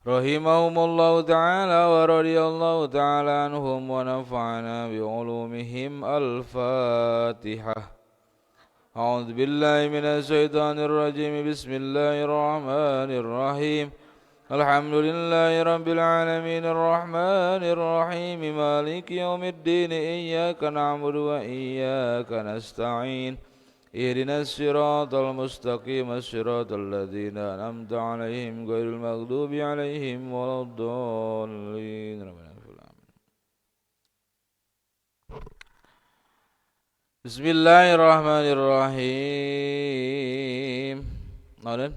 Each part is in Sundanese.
Rahimahumullahu ta'ala wa radiyallahu ta'ala anhum wa nafa'ana bi'ulumihim. Al-Fatihah. A'udzu billahi minasy syaithanir rajim. Bismillahirrahmanirrahim. Alhamdulillahi rabbil alamin arrahmanir rahim maliki yaumiddin iyyaka na'budu wa iyyaka nasta'in ihdinas siratal mustaqim siratal ladzina an'amta 'alaihim ghairil maghdubi 'alaihim waladdallin. Bismillahirrahmanirrahim. Naon?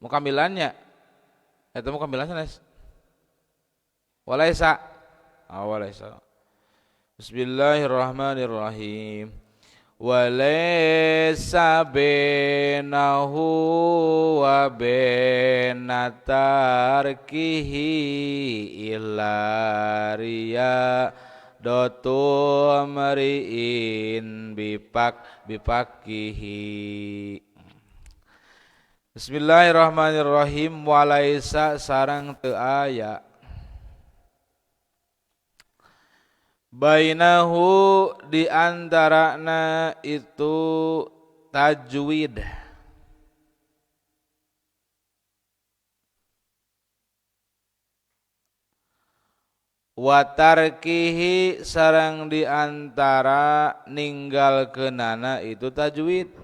Mukamilannya eta mukamilan sanes. Walaisa. Ah walaisa. Bismillahirrahmanirrahim. Walaysa bainahu wa baina tarkihi illa riya dotu mriin bipak bipakihi. Bismillahirrahmanirrahim. Walaisa sarang teu aya bainahu di antarana itu tajwid wa tarkihi sarang di antara ninggalkeunana itu tajwid.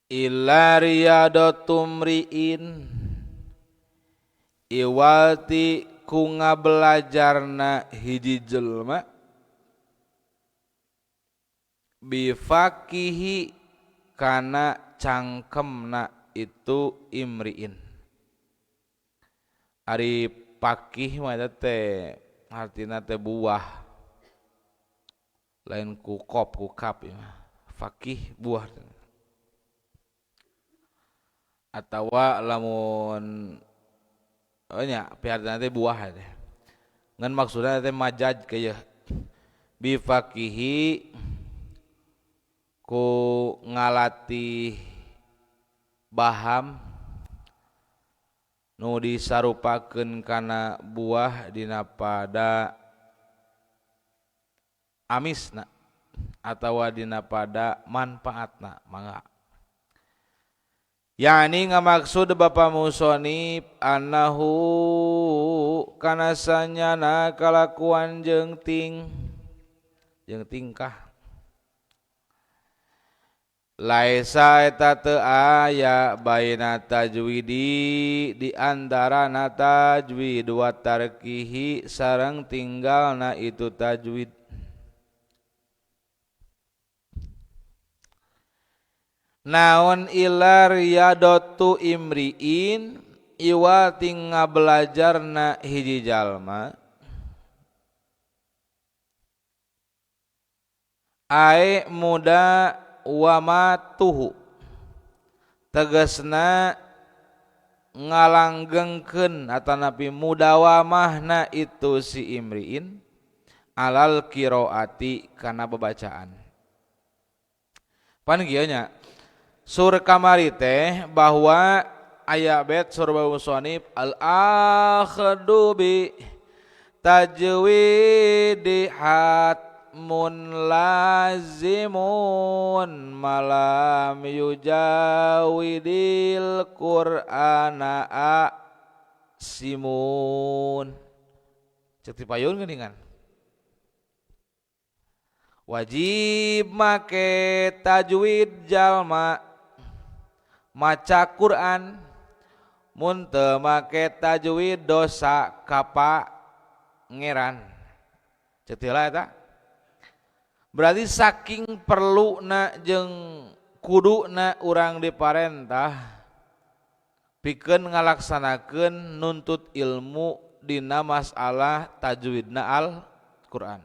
Illa riyadatum riin iwalti ku ngabelajarna hiji jelma bifakihi kana cangkemna itu imriin. Ari pakih mah eta teh artina teh buah, lain kukop kukap ya. Fakih buah atawa lamun oh nya piartina teh buah teh. Ngan maksudna teh majaj kieu bifakihi ku ngalatih baham nu disarupakeun kana buah dina pada amisna atawa dina pada manfaatna. Mangga yani ngamaksud Bapak musonib annahu kana sanyana kalakuan jeung jeung tingkah laisa eta teu aya baina tajwidi di antarana tajwid wa tarkihi sareng tinggalna itu tajwid. Naon ila riyadatu imriin iwa tinga belajarna hiji jalma ae muda wa matuhu tegasna ngalanggengkeun atanapi mudawamahna itu si imriin alal qiraati kana babacaan. Pan kieu nya sur kamari teh bahwa aya bet sur musonib al akhdu bi tajwidi hatmun lazimun malam yujawidil qur'ana simun. Cek ti payun geuningan wajib make tajwid jalma maca Quran mun teu make tajwid dosa ka pangeran. Ceuk heula eta. Berarti saking perluna jeung kuduna urang diparentah pikeun ngalaksanakeun nuntut ilmu dina masalah tajwidna Al-Qur'an.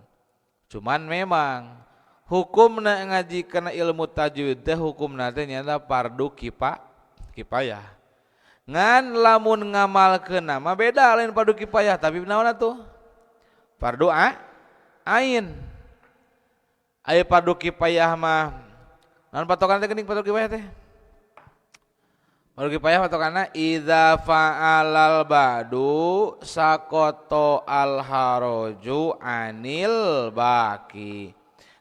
Cuman memang hukumna ngaji kana ilmu tajwid teh hukumna teh nyaeta fardu kifayah. Ngan lamun ngamalkeun mah beda, lain fardu kifayah tapi naon atuh? Fardu ain. Aya fardu kifayah mah naon patokan teh geuning fardu kifayah teh? Fardu kifayah patokanna idza fa'alal ba'du saqata al haraju anil baqi.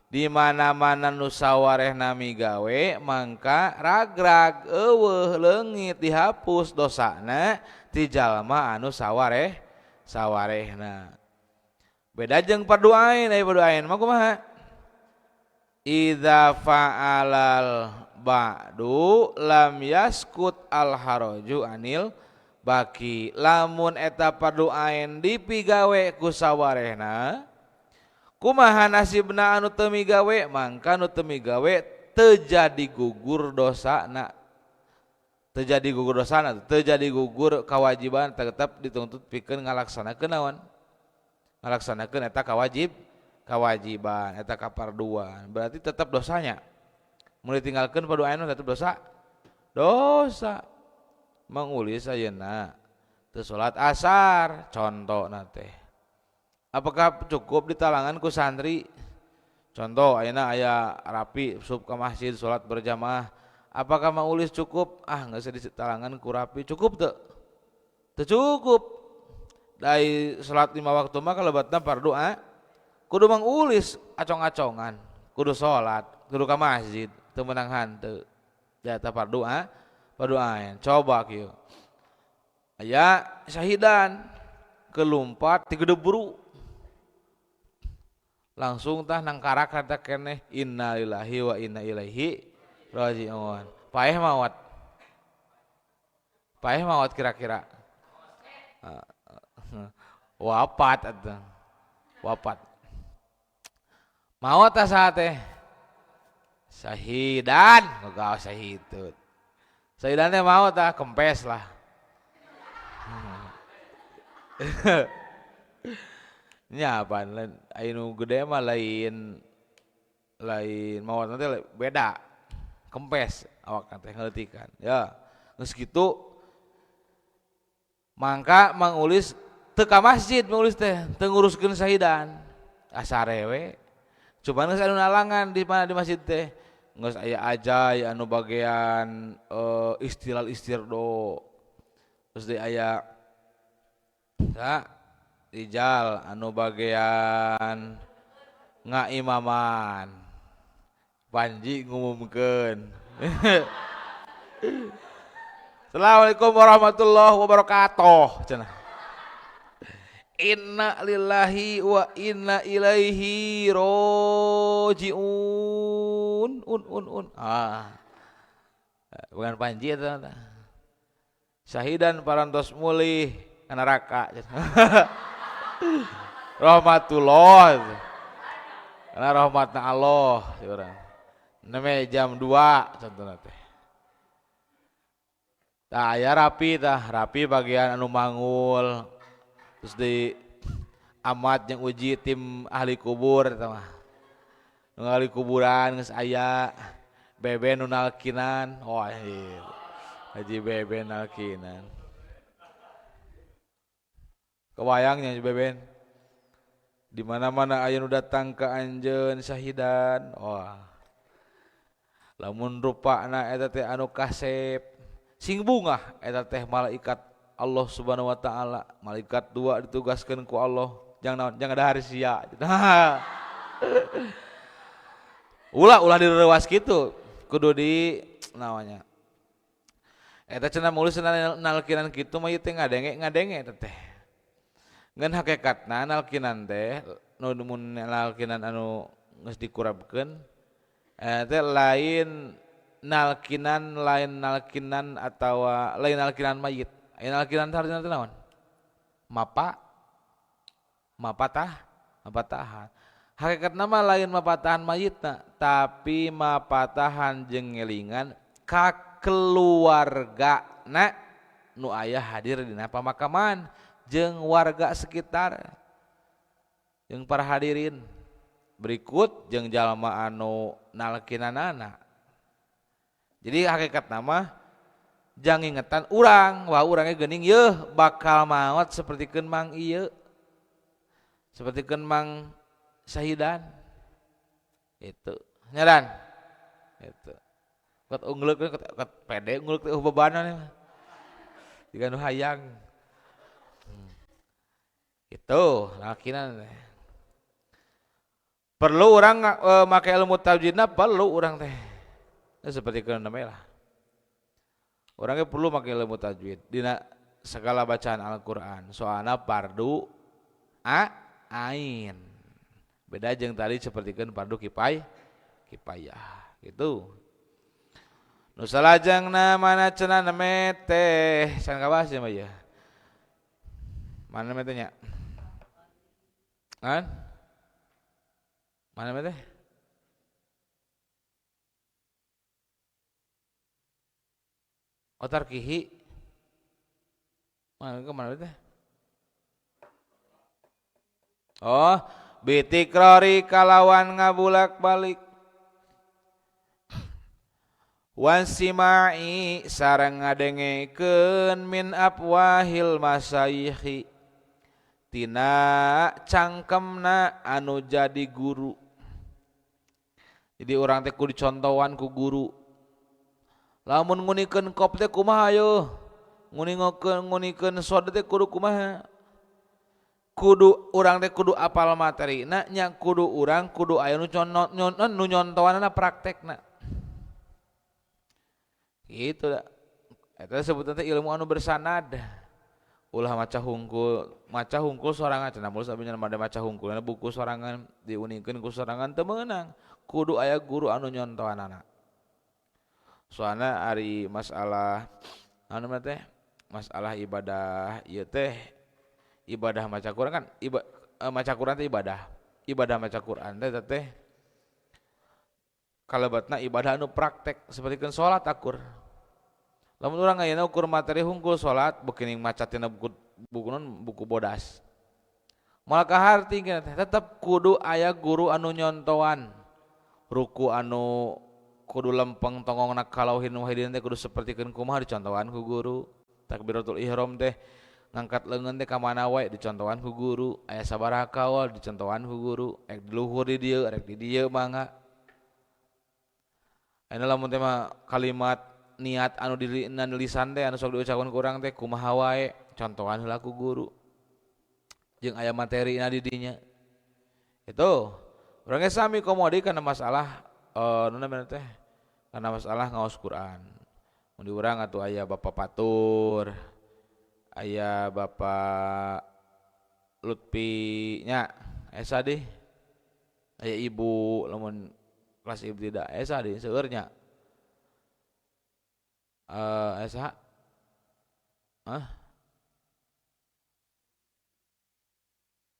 Di mana-mana nu sawarehna migawe mangka ragrag eueuh leungit dihapus dosana ti jalma anu sawarehna. Beda jeung fardu ain, aya fardu ain mah kumaha? Idza fa'alal ba'du lam yaskut al haraju anil baqi. Lamun eta fardu ain dipigawe ku sawarehna, kumaha nasibna anu teu migawe? Mangka nu teu migawe teu jadi gugur dosana. Teu jadi gugur dosana, teu jadi gugur kewajiban, tetep dituntut pikeun ngalaksanakeun naon? Ngalaksanakeun eta kewajiban, eta kaparduan. Berarti tetep dosanya. Mun ditinggalkeun fardu ain tetep dosa. Dosa. Mangulis ayeuna teu salat asar contona teh. Apakah cukup ditalangan ku santri? Contoh ayeuna aya rapi sup ka masjid salat berjamaah. Apakah maulis cukup? Ah, geus ditalangan ku rapi. Cukup teu? Teu cukup. Dari salat 5 waktu mah kalebatna fardu a. Kudu mangulis acong-acongan, kudu salat, kudu ka masjid, teu meunang hanteu. Da eta fardu a, fardu ain. Coba kieu. Aya syahidan kelumpat ti gedebru. Langsung tah nangkarak kata keneh innalillahi wa inna ilaihi raji'un. Paeh mawat. Paeh mawat kira-kira. Wapat atuh. Wapat. Mawat tah saha teh? Syahidan, gak syahidut. Syahidan teh maot tah kempes lah. Nya apaan lain aya nu gede mah lain maot teh beda. Kempes awakna teh ngeultikan. Ya, geus kitu mangka mangulis teu ka masjid mangulis teh teu nguruskeun syahidan. Asare we. Cuman geus anu nalangan di mana di masjid teh. Geus aya ajay anu bagian istilal istirdo. Terus di aya sa Rijal anu bagian ngaimaman. Panji ngumumkeun. Assalamualaikum warahmatullahi wabarakatuh cenah. Inna lillahi wa inna ilaihi rojiun. Un un un. Ah. Bukan Panji eta. Syahidan parantos mulih ka neraka. Rahmatullah. Karena rahmatna Allah urang. Neme jam 2 contohna teh. Tah aya rapi tah, rapi bagian anu mangul. Terus di amat yang uji tim ahli kubur eta mah. Nu ahli kuburan geus aya Bebe nu nalkinan. Oh anjir. Haji Bebe nalkinan. Kebayangnya Haji Beben. Di mana-mana aya nu datang ka anjeun syahidan. Wah. Lamun rupana eta teh anu kasep sing bungah eta teh malaikat Allah Subhanahu wa taala. Malaikat dua ditugaskeun ku Allah, jangan naon, jangan dahar sia. Ulah direuwas kitu, kudu di namanya. Eta cenah mulus nalkinan kitu mah ieu teh ngadenge eta teh. Ngan hakikatna nalkinan teh nu mun nalkinan anu geus dikurabkeun eta teh lain nalkinan atawa lain nalkinan mayit. Lain nalkinan hartina teh naon? Mapatahan. Hakikatna mah lain mapatahan mayitna, tapi mapatahan jeung ngelingan ka keluargana nu aya hadir dina pamakaman jeung warga sekitar jeung para hadirin. Berikut jeung jalma anu nalkinanana. Jadi hakikatna mah jang ingetan urang, wah urangnya geuning yeuh bakal maot sapertikeun mang ieu. Sapertikeun mang syahidan. Itu. Nyadan. Itu. Kat ungleuk kat pede ungleuk teh bebanan jiga nu hayang. Itu lalakina teh. Perlu urang make ilmu tajwidna perlu urang teh. Seperti keun namanya lah. Orangnya perlu make ilmu tajwid dina segala bacaan Al-Qur'an. Soalna fardu ain. Beda jeung tadi sapertikeun fardu kifayah gitu. Nu salajengna mana cenah neme teh can kabahas mah ieu. Mana neme teh nya? Kan? Mana neme teh? Otarkihi. Mana ke mana teh? Oh, bitikrori kalawan ngabulak-balik. Wansimai sareng ngadengekeun min afwahil masayikhi tina cangkemna anu jadi guru. Jadi urang teh kudu dicontohan ku guru. Lamun ngunikeun kop teh kumaha ayo? Ngunikeun sod teh kudu kumaha? Kudu urang teh kudu apal materina nya kudu urang kudu aya nu nu nyontohanna praktekna. Gitu dah. Eta sebutan teh ilmu anu bersanad. Ulah maca hungkul sorangan cenah mulus abi nya made maca hungkulna buku sorangan diuningkeun ku sorangan teu meunang. Kudu aya guru anu nyontohanana. Soalna ari masalah anu mah teh masalah ibadah ieu teh ibadah maca Quran kan maca Quran teh ibadah. Ibadah maca Quran teh teh kalebatna ibadah anu praktek sapertikeun salat akur. Lamun urang ayeuna ukur materi hungkul salat beukining maca tina buku non buku bodas. Moal kaharti teh tetep kudu aya guru anu nyontoan. Ruku anu kudu lempeng tongongna kalauhin wahidin teh kudu sapertikeun kumaha dicontohan ku guru. Takbiratul ihram teh ngangkat leungeun teh ka mana wae dicontohan ku guru. Aya sabaraha kaul dicontohan ku guru. Rek di luhur di dieu rek di dieu mangga. Ayeuna lamun teh mah kalimat niat anu di lisan teh anu sok diucapkeun ku urang teh kumaha wae contohan heula ku guru. Jeung aya materina di dinya. Itu urang ge sami komodi kana masalah nu namina teh kana masalah ngaos Quran. Mun di urang atuh aya Bapak Patur, aya Bapak Lutfi nya, esa deh. Aya ibu lamun kelas ibtidak esa deh seueur nya. Esa ah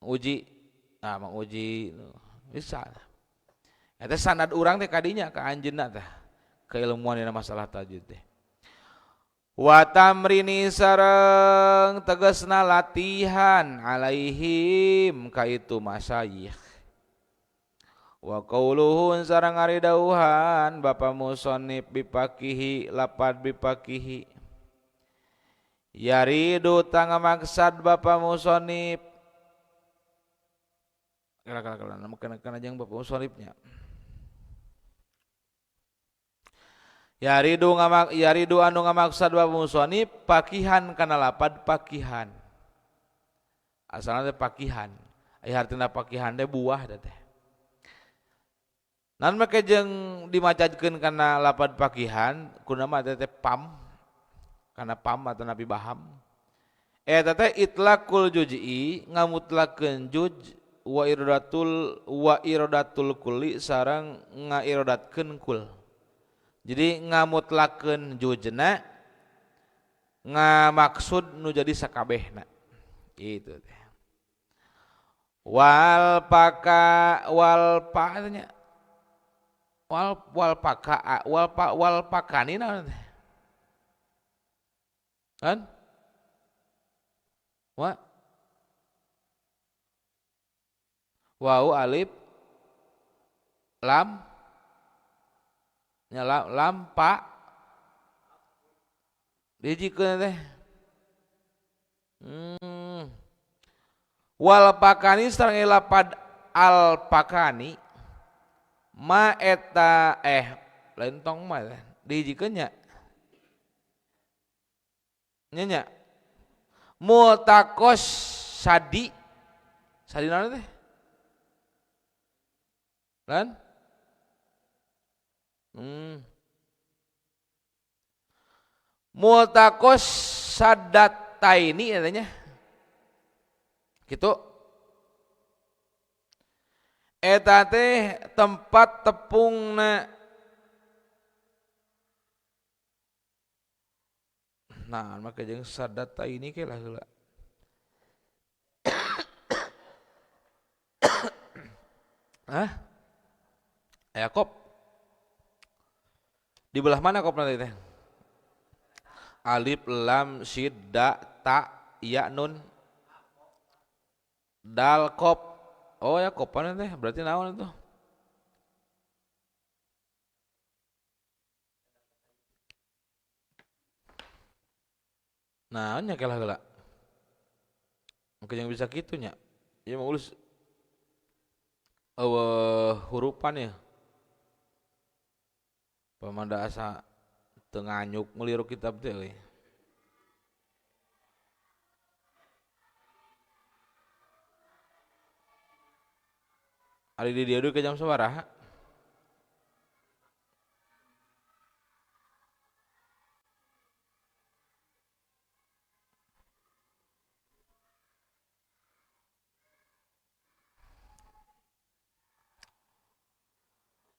uji nah mang uji bisa eta sanad urang teh kadinya ka anjeunna teh keilmuan dina masalah tajwid teh. Wa tamrini sareng tegasna latihan alaihim ka itu masayikh. Wa qauluhun sareng ari dauhan bapa musannif bipakihi lapad bipakihi. Yaridu tanga maksad bapa musannif. Kala-kala kana jeung bapa musannifnya. Yaridu ngamak yaridu anu ngamaksad bapa musannif pakihan kana lapad pakihan. Asalna teh pakihan. Aya hartina pakihan teh buah teh. Nan make jeung dimajadkeun kana lapad pakihan kunama teh pam kana pam atau nabi baham. Eta teh itlaqul juz'i ngamutlakeun juj wa iradatul kulli sareng ngairodatkeun kul. Jadi ngamutlakeun jujna ngamaksud nu jadi sakabehna. Gitu teh. Wal paka wal pa nya wal wal paka wal pa wal pakani naon teh? Kan? Wa wau alif lam nya lam pa dihijikeun teh. Wal pakani sareng lapad al pakani ma eta lain tong ma Dihijikeun nya. Nya nya. Multaqos sadi. Sadi naon teh? Lan? Multaqos sadataini katanya. Gitu. Eta teh tempat tepungna. Nah, maka jeung sadataini ke lah heula. Hah? Aya kop. Di belah mana kop nanti teh? Alif lam sin da ta ya nun dal kop. Oh ya kopan teh berarti naon itu? Nah, nya kelah heula. Mungkin yang bisa kitu nya. Ieu mah ulus eueuh hurupan ya. Pamanda asa teu nganyuk ngeliru kitab teh euy. Ari di dieu ke jam sabaraha?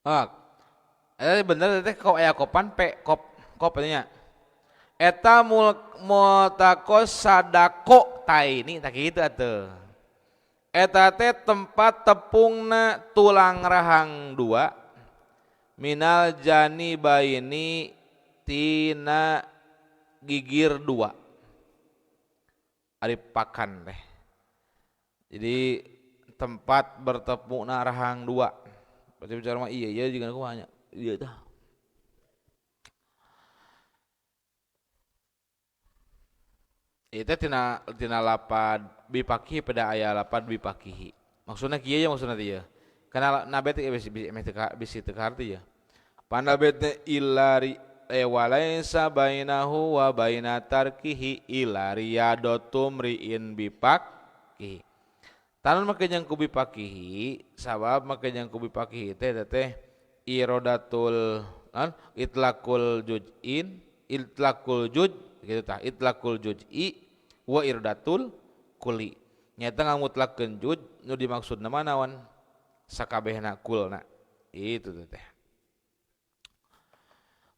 Ah, bener teh kok aya kopan p kop kop nya. Eta multaqos sadako taini tak kitu atuh. Eta teh tempat tepungna tulang rahang dua minal janibaini tina gigir dua. Ari pakan teh. Jadi tempat bertepungna rahang dua. Berarti bicara mah iya iya juga aku banyak. Iya tah. Itu tina tina lapad bipakihi pada aya lapad bipakihi. Maksudna kieu ya maksudna teh ya. Kana nabe teh bisi teu kaharti ya. Panabe teh ilari walaisa bainahu wa baina tarkihi ila riyadatum riin bipakihi. Tanan make jeung ku bipakihi sabab make jeung ku bipakihi teh teh irodatul an itlaqul juz'in itlaqul juj kitu tah itlaqul juz'i wa irdatul kuli nyata ngamutlakeun juj nu dimaksudna mah naon sakabehna kulna itu teh.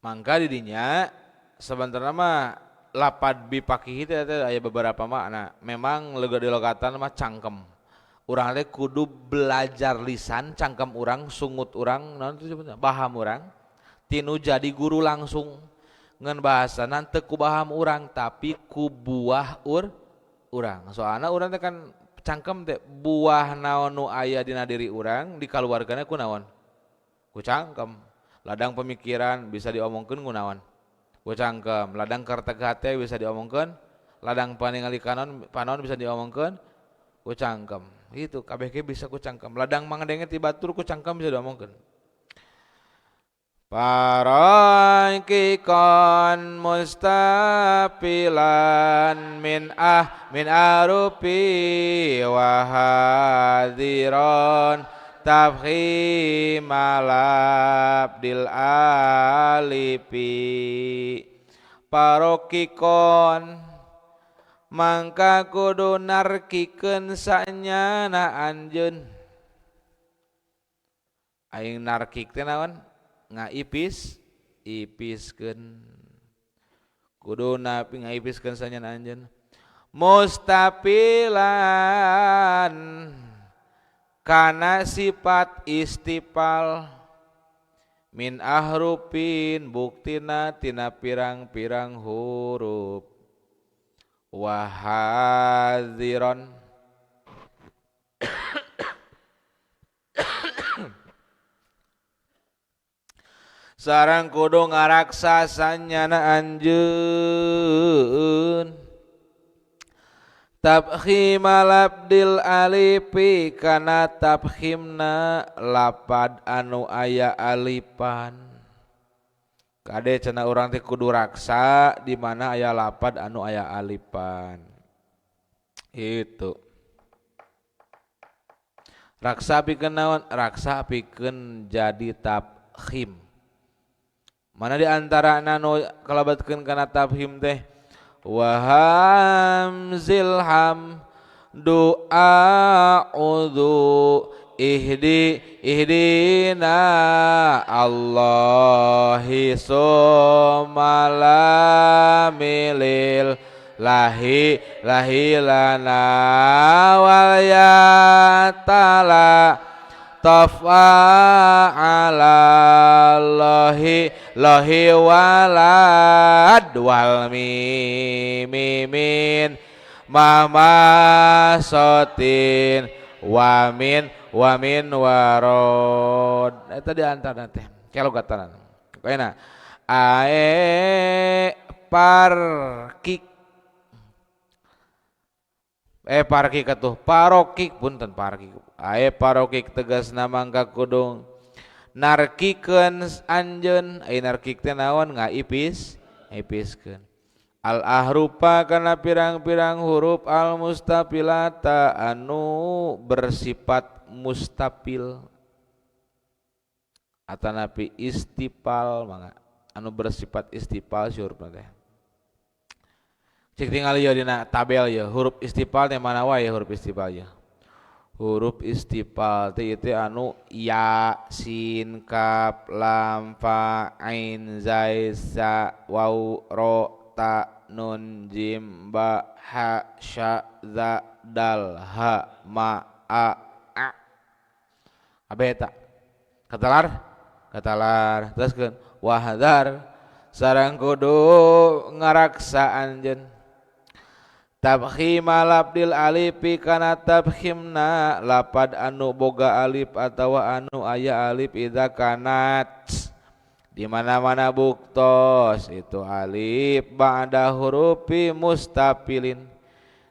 Mangka di dinya sebenarnya mah lapad bipakihi teh aya beberapa makna. Memang lega di logatan mah cangkem. Urang teh kudu belajar lisan cangkem urang sungut urang naon teh sebutna baham urang tinu jadi guru langsung ngan bahasana teu ku baham urang tapi ku buah urang. Soalna urang teh kan cangkem teh buah naon nu aya dina diri urang dikaluarkeunna ku naon? Ku cangkem. Ladang pemikiran bisa diomongkeun ku naon? Ku cangkem. Ladang kertek hate bisa diomongkeun, ladang paningali kanon panon bisa diomongkeun ku cangkem. Itu kabeh ge bisa ku cangkem. Ladang mangdenge ti batur ku cangkem bisa diomongkeun. Parangkikon mustapilan min ah min arupi wa hadiron tafhimalab dil alipi. Parokikon mangka kudu narkikeun sanyana anjeun. Aing narkik teh naon? Ngaipis ipiskeun kudu napi ngaipiskeun sanyana anjeun mustapilan kana sifat istipal min ahrupin buktina tina pirang-pirang huruf wa hadziron sarang kudu ngaraksa sanyana anjeun tabkhimal abdil alipi kana tabkhimna lapad anu aya alipan Kade cenah urang teh kudu raksa di mana aya lapad anu aya alipan. Itu. Raksa pikeun naon? Raksa pikeun jadi tafkhim. Mana di antara anu kalabatkeun kana tafkhim teh? Wa hamzil ham du'a udhu ihdi ihdina Allahi sumalamilil lahi lahi lana wal yatala tafa ala lahi lahi walad wal mimimin mama sotin wamin wamin warod eta di antara teh kelogatan kayana ae parkik parkik atuh parokik punten parkik ae parokik tegasna mangka kudung narkikeun anjeun ai narkik teh naon ngaipis ipiskeun al ahrupa kana pirang-pirang huruf al mustafilata anu bersifat mustafil atanapi istipal mangga anu bersifat istipal si huruf teh cik tingali ya dina tabel ya huruf istipal teh mana wae huruf istipal ya huruf istipal teh ieu anu ya sin kaf lam fa ain zai sa waw ro ta nun jim ba ha sya za dal ha ma a a abe eta katalar katalar teruskeun wahdar sareng kudu ngaraksa anjeun tabkhima labdil alifi kana tabkhimna lapad anu boga alif atawa anu aya alif idza kanat di mana-mana buktos itu alif ba'da hurufi mustafilin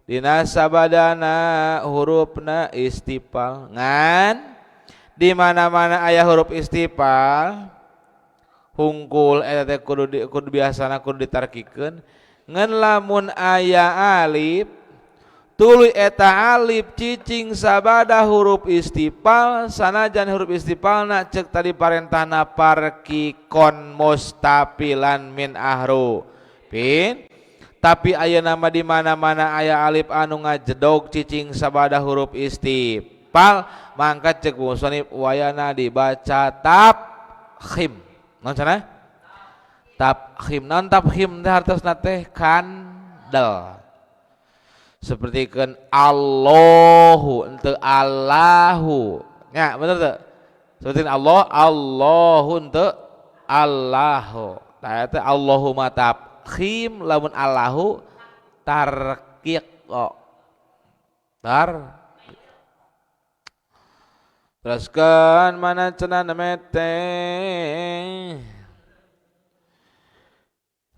dina sabadana hurufna istifal ngan di mana-mana aya huruf istifal hungkul eta teh kudu biasana kudu ditarkikeun ngan lamun aya alif tuluy eta alif cicing sabada huruf istifal sanajan huruf istifalna cek tadi parentahna parkikon mustafilan min ahrufin tapi ayeuna mah di mana-mana aya alif anu ngajedog cicing sabada huruf istifal mangka cek musonif wayana dibaca tafkhim naon cenah tafkhim naon tafkhim teh hartosna teh kandel seperti kan Allahu ente Allahu ya bener teu seperti Allah Allahu ente Allahu tah eta Allahumma tafkhim lamun Allahu tarqiq tar teruskeun mana cenah mete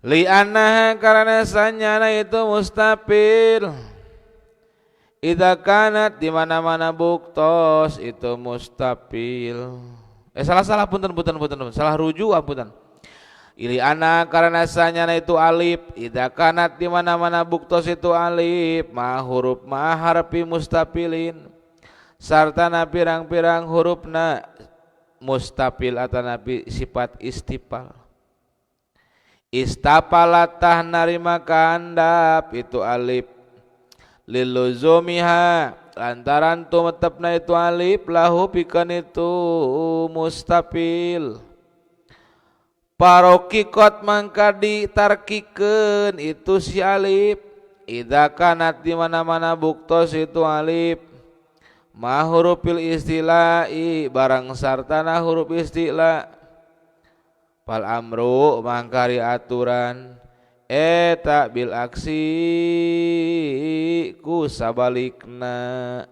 li anna karena sanyana itu mustafil idza kanat di mana-mana buktos itu mustafil salah-salah punten salah rujuk punten ili ana karena sanyana itu alif idza kanat di mana-mana buktos itu alif ma huruf ma harfi mustafilin sartana pirang-pirang hurufna mustafil atanapi sifat istifal istapalatah narima kandap itu alif liluzumiha lantaran tumetepna itu alif lahu pikeun itu mustafil parokikot mangka ditarkikeun itu si alif idza kanat di mana-mana buktos itu alif ma hurufil istilai barang sartana huruf istila fal amru mangkari aturan eta bil aksi ku sabalikna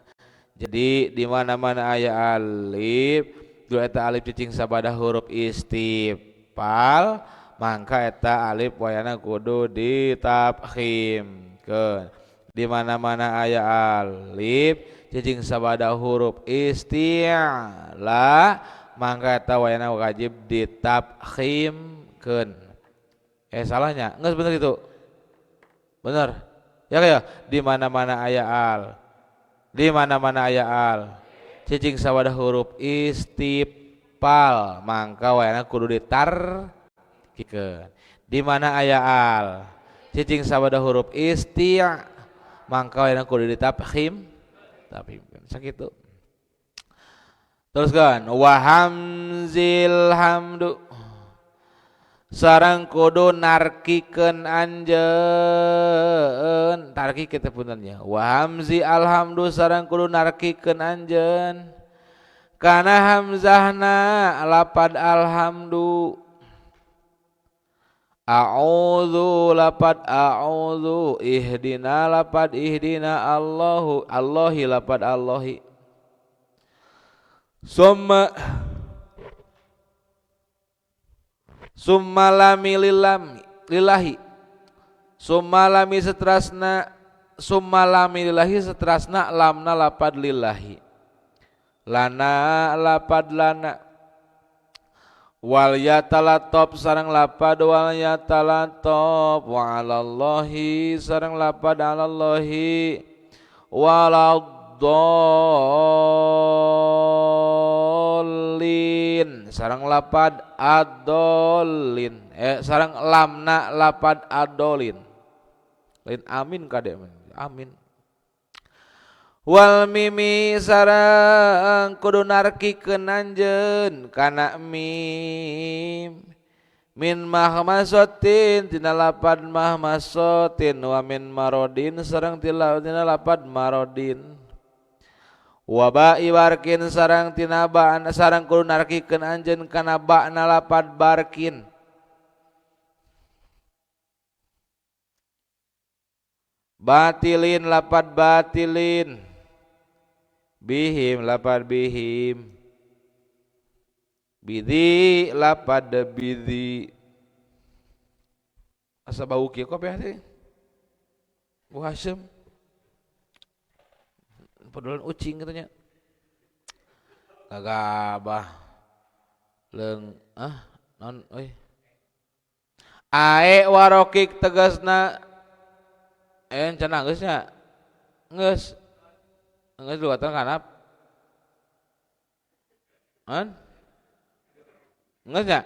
jadi di mana-mana aya alif du eta alif cicing sabada huruf istifal mangka eta alif wayana kudu ditafkhimkeun di mana-mana aya alif cicing sabada huruf isti'la mangka eta wayana wajib ditafkhimkeun. tarkikeun. Salahnya geus bener itu. Bener. Ya kayak di mana-mana aya al. Di mana-mana aya al. Cicing sawadah huruf istifal mangka wayana kudu ditarkikeun. Di mana aya al. Cicing sawadah huruf isti' mangka wayana kudu ditafkhim. Tafkhimkeun sakitu. Teruskan wa hamzil hamdu sareng kudu narkikeun anjeun tarki kita puntennya wa hamzi alhamdu sareng kudu narkikeun anjeun kana hamzahna lapad alhamdu a'udzu lapad a'udzu ihdina lapad ihdina Allahu Allahi lapad Allahi summa summa lami lillahi summa lami setrasna summa lami lillahi setrasna lamna lapad lillahi lana lapad lana wal yatalatop sareng lapad wal yatalatop wa alallahi sareng lapad alallahi waladdallin sareng lapad adolin sareng lamna lapad adolin lain amin kade amin wal mimi sareng kudu narkikeun anjeun kana mim min mahmasotin tina lapad mahmasotin wa min marodin sareng tina lapad marodin wa ba'i barkin sareng tina ba'an sareng kudu narkikeun anjeun kana ba'na lapad barkin batilin lapad batilin bihim lapad bihim bidhi lapad bidhi asa bau kieu kopi teh Bu Hasyim pedulan ucing katanya kagabah leung ah non euy ae warokik tegasna cenah geus nya geus geus luatan kanap an geus nya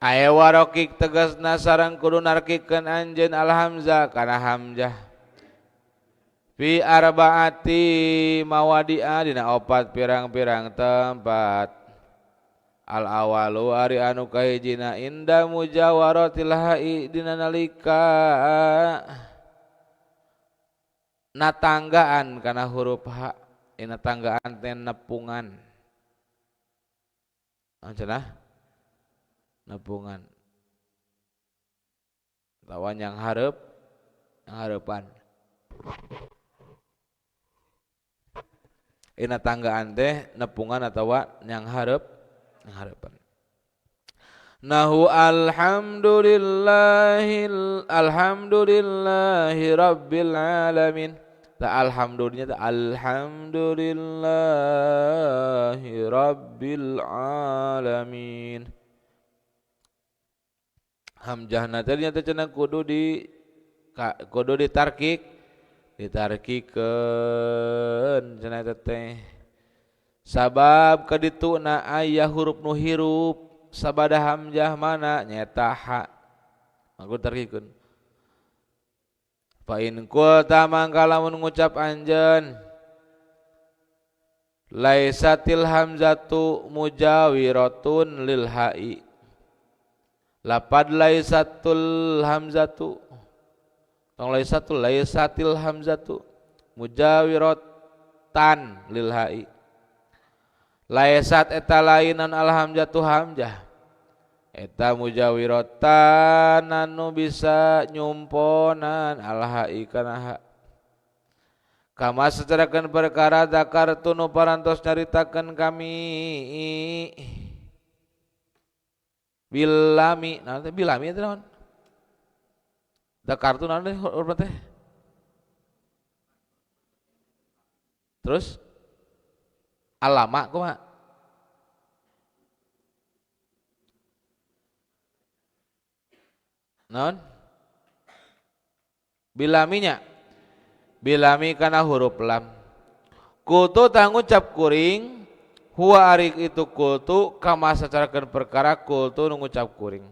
ae warokik tegasna sareng kudu narkikeun anjeun alhamzah kana hamzah fi arbaati mawadi'a dina opat pirang-pirang tempat al awalu ari anu kahijina inda mujawaratil ha'i dina nalika natanggaan kana huruf h dina tanggaan teh nepungan cenah nepungan lawan yang hareup yang hareupan dina tanggaan teh nepungan atawa yang hareup yang hareupan nahu alhamdulillahi alhamdulillahi rabbil alamin ta alhamdulillah ta alhamdulillahi rabbil alamin hamzahna teh nya teh cenah kudu di kudu ditarkik ditarkikeun cenah teh sabab kadituna aya huruf nu hirup sabada hamzah mana nyaeta ha mangku tarkikeun fa in qulta mangka lamun ngucap anjeun laisatil hamzatu mujawiratun lil ha'i lapad laisatul hamzatu tong laisatul laisatil hamzatu mujawiratan lil ha'i laisat eta lainan al hamzatu hamzah eta mujawiratan anu bisa nyumponan al ha'i kana ha kama secarakeun perkara zakartu nu parantos nyaritakeun kami bilami naon teh bilami teh naon zakartu naon teh huruf teh terus alama kumaha Non bilaminya bilami kana huruf lam. Kultu tangucap kuring huwa arik itu kultu kama sacarakeun perkara kultu nu ngucap kuring.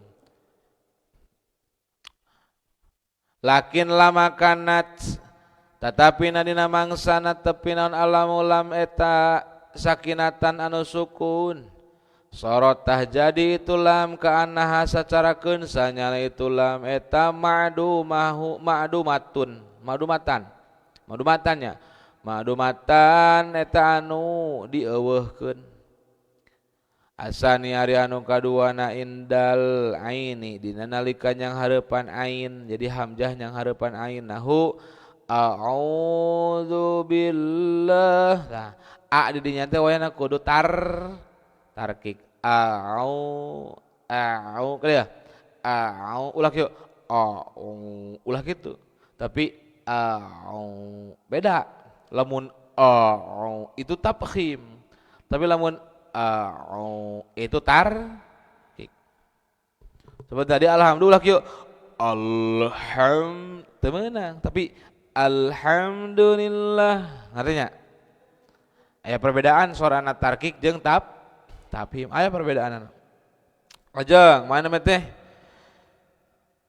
Lakin lama kanat tetapi nadina mangsana tepi naon alamu lam eta sakinatan anu sukun. Sorot tah jadi itu lam kaanaha sacarakeun sanyana itu lam eta ma'dumahu ma'dumatun ma'dumatan ma'dumatannya ma'dumatan eta anu dieuweuhkeun. Asani ari anu kaduana indal aini dina nalika nyang hareupan ain, jadi hamzah nyang hareupan ain nahu a'udzu billah. Nah, a di dinya teh wayahna kudu tarkik a'u a'u kali ya a'u ulah kieu a'u ulah kitu, tapi a'u beda. Lamun a'u itu tafkhim, tapi lamun a'u itu tarkik. Seperti tadi alhamdulillah kieu alham teu meunang, tapi alhamdulillah artinya aya perbedaan sorana tarkik jeung tafhim, aya perbedaan. Ajeng mana teh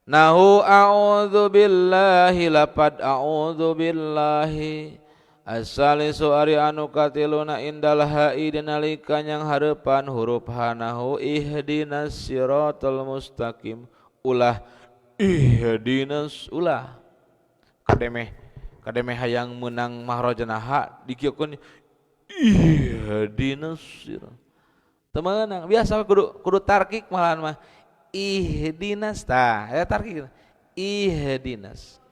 nahu a'udzu billahi lapad a'udzu billahi. Asalisu ari anu katiluna indal ha'i dinalika nyang hareupan huruf ha nahu ihdinas siratal mustaqim. Ulah ihdinas ulah kademeh hayang meunang mahrajana ha dikieukeun ihdinas sirat teu meunang. Biasa kudu tarkik malahan mah ihdinas tah ya tarkik ihdinas.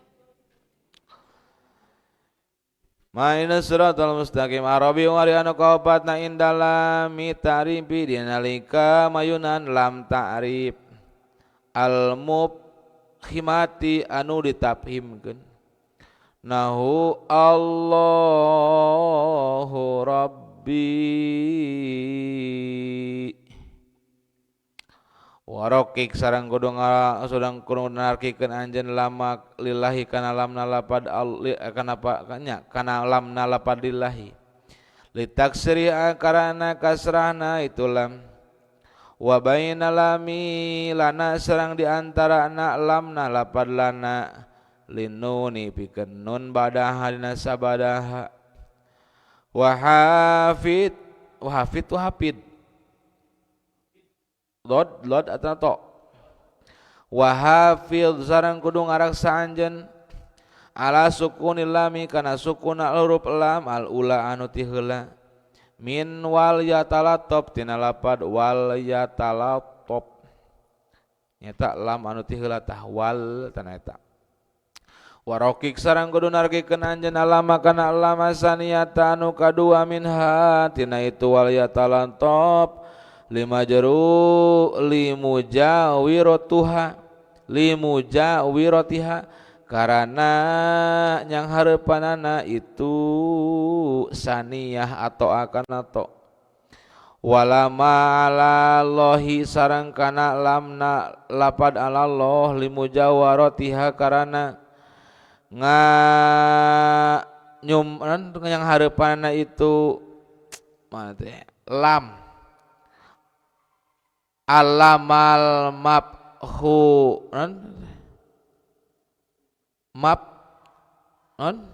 Mainas siratal mustaqim arabi wari anu kaopatna indalami ta'rifi dinalika mayunan lam ta'rif al mubhimati anu ditafhimkeun nahu Allahu Rabbi. Warokik sareng kudu sudang kudu narkikeun anjeun lama lillahi kana lamna lapad kana nya kana lamna lapad lillahi litaksri karana kasrahna itu lam wa baina lami lana sareng di antara na lamna lapad lana linuni pikeun nun badaha dina sabadaha wa hafid wa hafid wa hafid lod lod atau to wa hafiz sareng kudu ngaraksa anjeun ala sukunil lami kana sukuna huruf lam al ula anu ti heula min wal yatalatop tina lapad wal yatalatop nyata lam anu ti heula tah wal tanah eta warokik sareng kudu narkikeun anjeun alama kana lama saniyata anu kadua minha tina itu wal yatalatop lima jeru limujawirotuha limujawirotiha karena yang hareupanana itu saniyah atau akan atau walama alallahi sareng kana lamna lapad alallah limujawarotiha karena nga nyum yang hareupanana itu mana teh lam alamal mabhu map non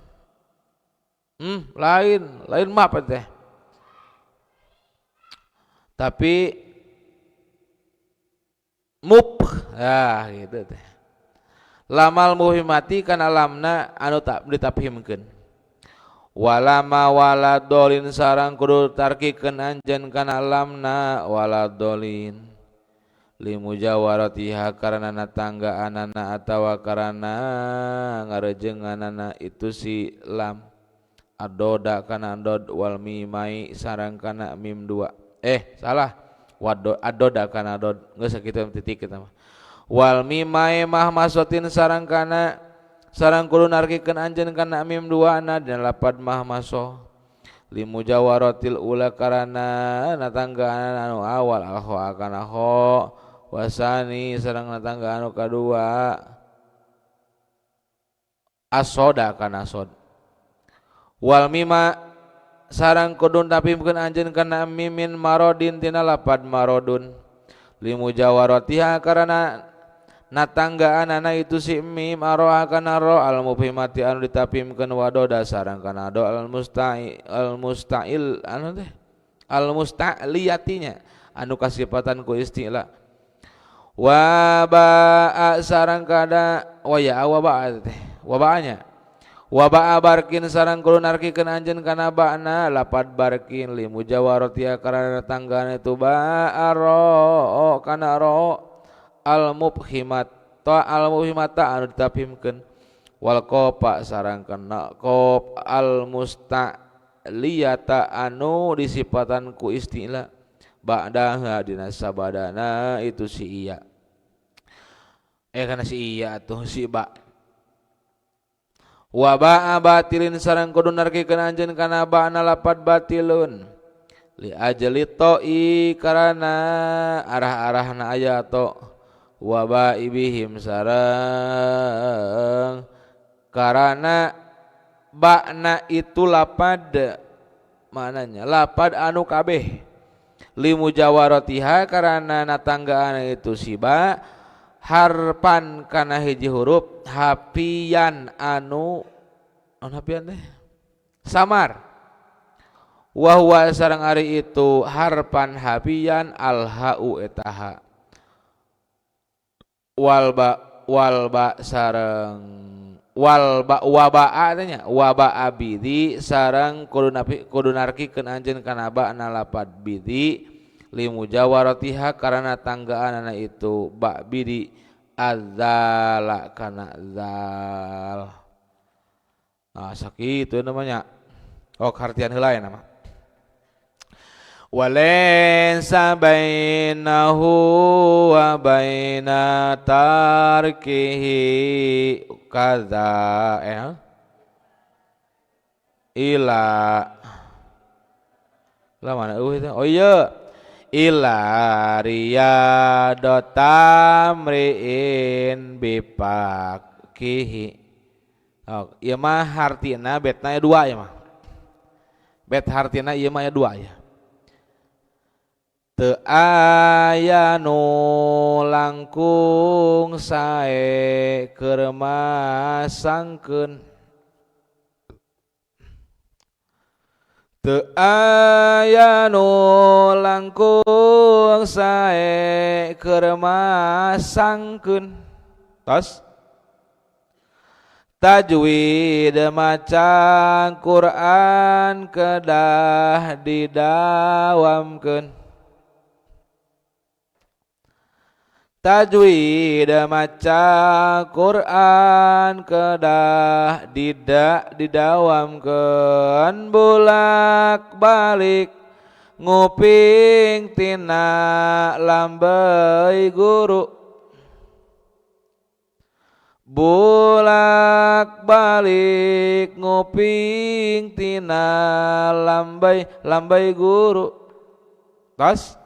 lain map teh tapi mup ya gitu teh lamal muhimati kana lamna anu tak ditafhimkeun walama waladolin sareng kudu tarkikeun anjeun kana lamna waladolin limujawaratiha karena natanggaanana atawa karena ngarejenganana itu si lam adoda kana dod wal mimai sareng kana mim dua salah wado adoda kana dod geus sakitu titik eta mah wal mimai mah masotin sareng kana sareng kudu narkikeun anjeun kana mim dua na dina lapad mah maso limujawaratil ula karena natanggaanana anu awal al kho kana kho Wasani sareng natangga anu kadua asoda kana sod. Wal mima sareng kudu tapimkeun anjeun kana mimin marodin tina lapad marodun limu jawaratiha karana natanggaanana itu si mim aroa kana ro al mubhimati anu ditapimkeun wadoda sareng kana do al musta'i al musta'il anu teh al musta'liyatinya anu kasipatan ku isti'la. Wa ba'a sareng kada wa ya wa ba'a teh wa ba'anya wa ba'a barkin sareng kudu narkikeun anjeun kana ba'na lapad barkin limu jawaratiha karana tanggaana itu ba'a ro kana ro al mubhimat ta al mubhimata anu ditapimkeun wal qafa sareng kana qaf al musta'liyata anu disipatan ku isti'la ba'daha dina sabadana itu si iya kana si iya atuh si ba. Wa ba'a batilin sareng kudu narkikeun anjeun kana ba'na lapad batilun li ajli to'i karana arah-arahna aya to wa ba'ibihim sareng karana ba'na itu lapad maknanya lapad anu kabeh limu jawaratiha karana natanggaana itu si ba harpan kana hiji huruf hapian anu hapian teh samar wa huwa sareng ari itu harpan hapian al ha'u eta ha wal ba sareng wal ba wa ba'a teh nya wa ba'a bidi sareng kudu narkikeun anjeun kana ba'na lapad bidi limu jawaratiha karana tanggaanana itu ba bidi adzala kana zal. Nah sakitu namanya. Oh hartian heula ya nama. Walaysa bainahu wa baina tarkihi kadza ila lah mana eueuh oh iya ila riyadotamriin bipakihi. Oh, ieu mah hartina betna dua ieu mah. Bet hartina ieu mah dua ya. Teu aya nu langkung sae keur masangkeun teu aya nu langkung sae keur masangkeun tos tajwid maca Quran kedah didawamkeun tajwid maca Quran kedah tidak didawamkeun bolak balik nguping tina lambey guru bolak balik nguping tina lambey lambey guru tos.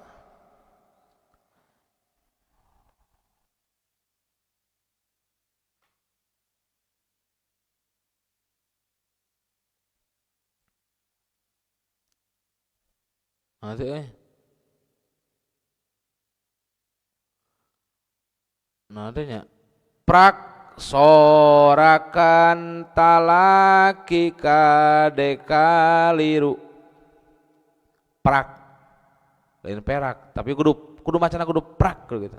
Nanti nantinya prak sorakan talaki kadekaliru prak lain perak tapi kudu kudu macana kudu prak gitu.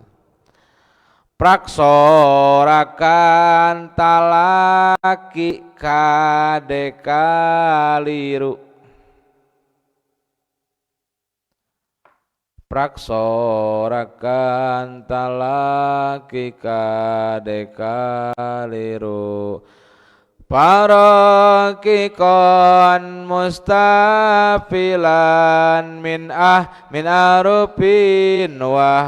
Prak sorakan talaki kadekaliru praksorakan talaki kadekaliru parakikon mustafilan min min arufin wa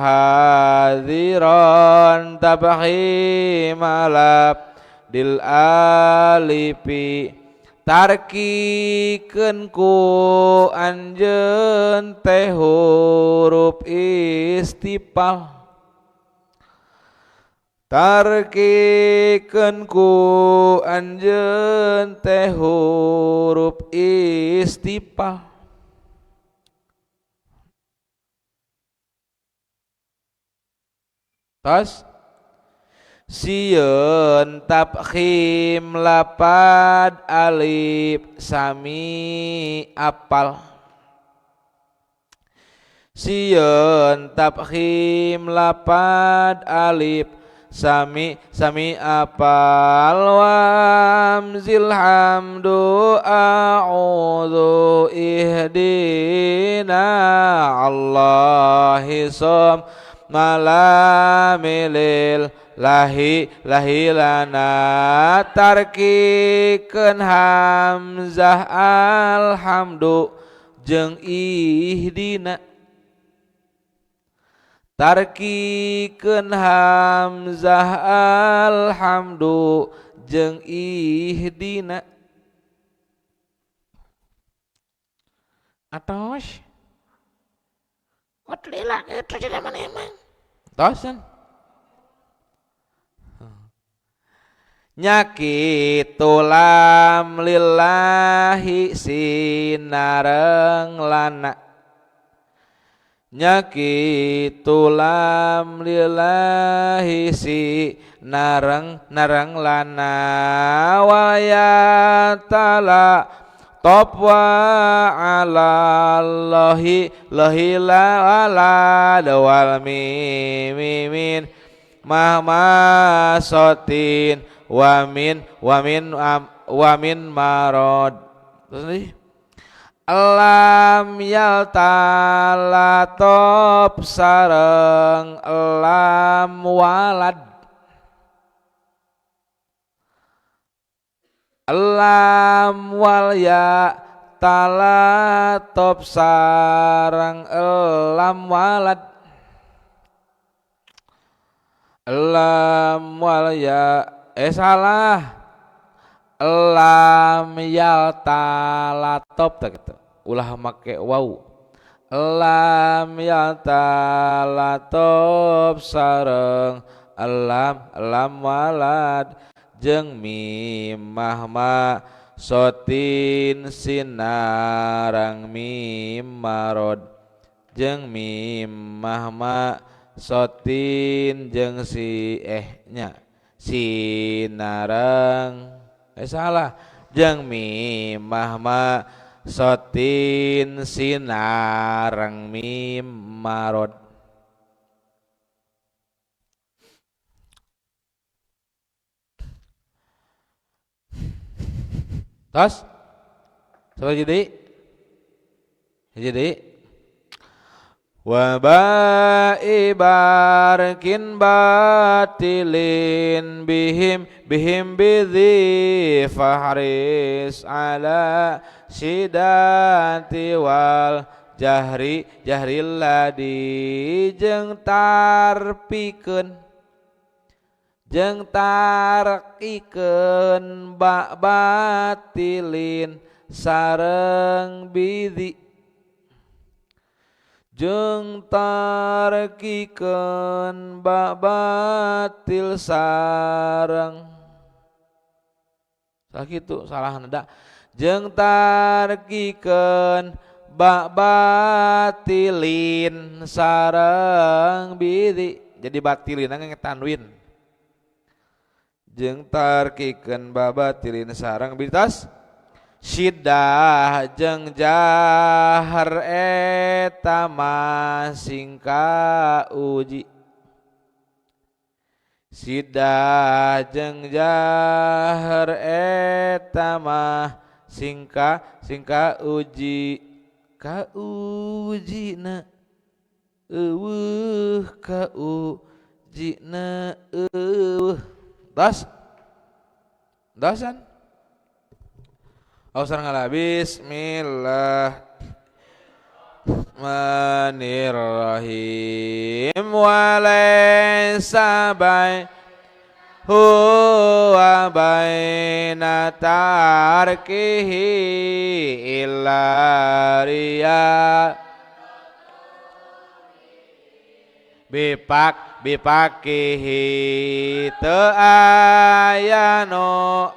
hadiron tabhi malab dil alifi tarkikeun ku anjeun teh huruf istifal. Tarkikeun ku anjeun teh huruf istifal. Tos sieun tafkhim lapad alif sami apal. Sieun tafkhim lapad alif sami sami apal. Wamzil hamdu a'udzu ihdina Allahi som malamilil lahi lahi lana. Tarkikeun hamzah alhamdu jeung ihdina. Tarkikeun hamzah alhamdu jeung ihdina. Atos lila kitu jadi mana emang tosan nyakitu lam lillahi sinareng lana. Nyakitu lam lillahi si nareng nareng lana. Wa ya ta'ala topwa ala Allahi lahi la ala wal mimin mahmasotin wa min wa min wa min marad. Terus nih lam yaltala top sareng lam walad. Lam wal ya tala top sareng lam walad. Lam wal ya salah. Lam yaltala top tak gitu. Ulah make waw. Lam yaltala top sareng lam lam walad jeung mim mahma sotin sinarang mim marod. Jeung mim mahma sotin jeung si nya sinarang salah. Jeung mim mahma sotin sinarang mim marod. Tos coba jadi wa ba'i barkin batilin bihim bihim bidhi fahris ala sidati wal jahri jahril ladi. Jeung tarpikeun jeung tarkikeun ba batilin sareng bidhi. Jeung tarkikeun ba batil sareng sakitu salah nada. Jeung tarkikeun ba batilin sareng bidhi. Jadi batilin nge tanwin. Jeung tarkikeun ba batilin sareng bidhi. Syiddah jeung jahar eta masing kauji. Syiddah jeung jahar eta mah singka singka uji. Kaujina eueuh kaujina eueuh. Tas dasan. Ausar ngalah bismillahirrahmanirrahim. Walaysa bai huwa baina tarkihi illa riya bipak bipakihi teu aya nu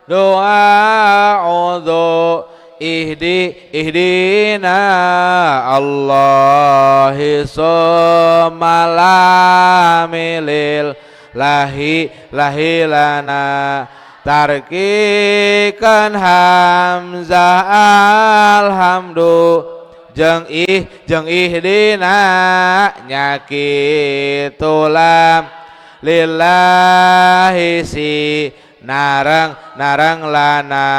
doa udhu ihdi ihdina Allahi summalamilil lahi lahi lana tarkikan hamzah alhamdu jeung ih jeung ihdina nyakitulam lillahi si narang narang lana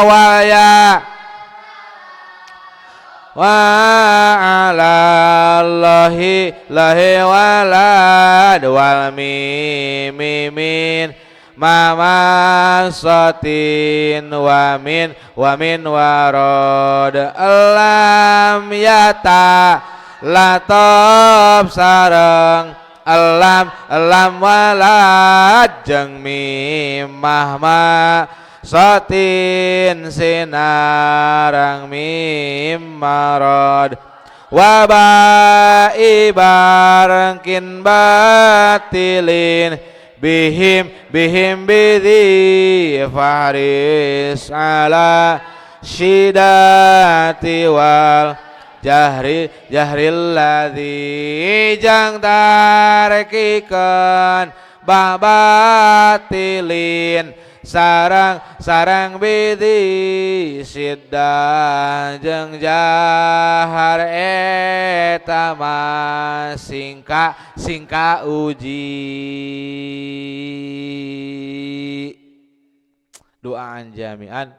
waya wa ala Allahi lahi walad wal mimimin mamasatin wa min warad lam yata latop sareng alam alam walad jeung mim mahma satin sinarang mim marad wa ba'i barengkin batilin bihim bihim bidhi faris ala syidati wal jahri jahril ladzi jang tarkikeun babatilin sarang sarang bidhi siddah jeung jahar eta mah singka singka uji. Doaan jami'an.